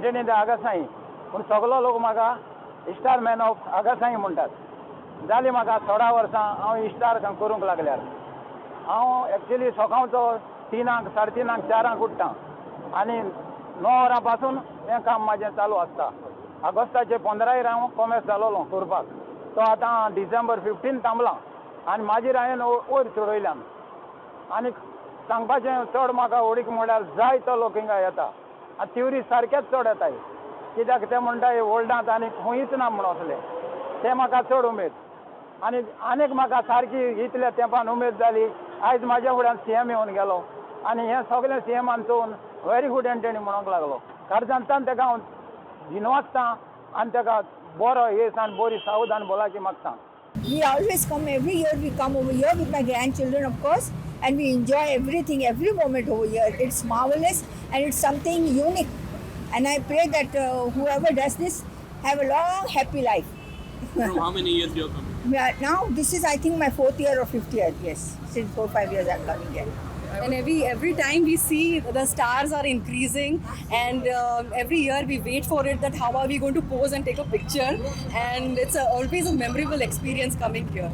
Anthony the आगासाई, पूण सगलो लोक म्हाका स्टार मॅन ऑफ आगासाई म्हणटात. जाली म्हाका 16 वर्सां हांव इस्टार करूंक लागल्यार. हांव एक्चुली सकाळचो 3 साडेतीनांक, 4 चारांक उठ्ठा आनी 9 वरां पासून हें काम म्हाजें चालू आसता. ऑगस्टाचे 15र हांव कोमेस जालोलो करपाक. तो आतां डिसेंबर 15 थांबला आनी मागीर हांवें वयर चडयल्यान. आनी सांगपाचें चड म्हाका उडीक म्हळ्यार जाय तो लोक हिंगा येता आनी ट्युरिस्ट सारकेच चड येताय, कित्याक ते म्हणटा ओल्डांत आनी खंयच ना म्हूण असलें. तें म्हाका चड उमेद आनी आनीक म्हाका सारकी इतल्या तेंपान उमेद जाली. आयज म्हाज्या फुड्यान सीएम येवन गेलो आनी हें सगळें सीएमान चोवन "व्हेरी गूड एंटनी" म्हणूंक लागलो. काळजांतल्यान तेका हांव दिनवासता आनी तेका बरो येस आनी बरी सावध आनी भलायकी मागता. We always come every year. We come over here with my grandchildren, of course, and we enjoy everything, every moment over here. It's marvelous and it's something unique. And I pray that whoever does this have a long, happy life. From how many years you are coming? Now, this is, I think, my fourth year or fifth year. Yes, since 4, 5 years I'm coming here. And every time we see the stars are increasing, and every year we wait for it, that how are we going to pose and take a picture, and it's always a memorable experience coming here.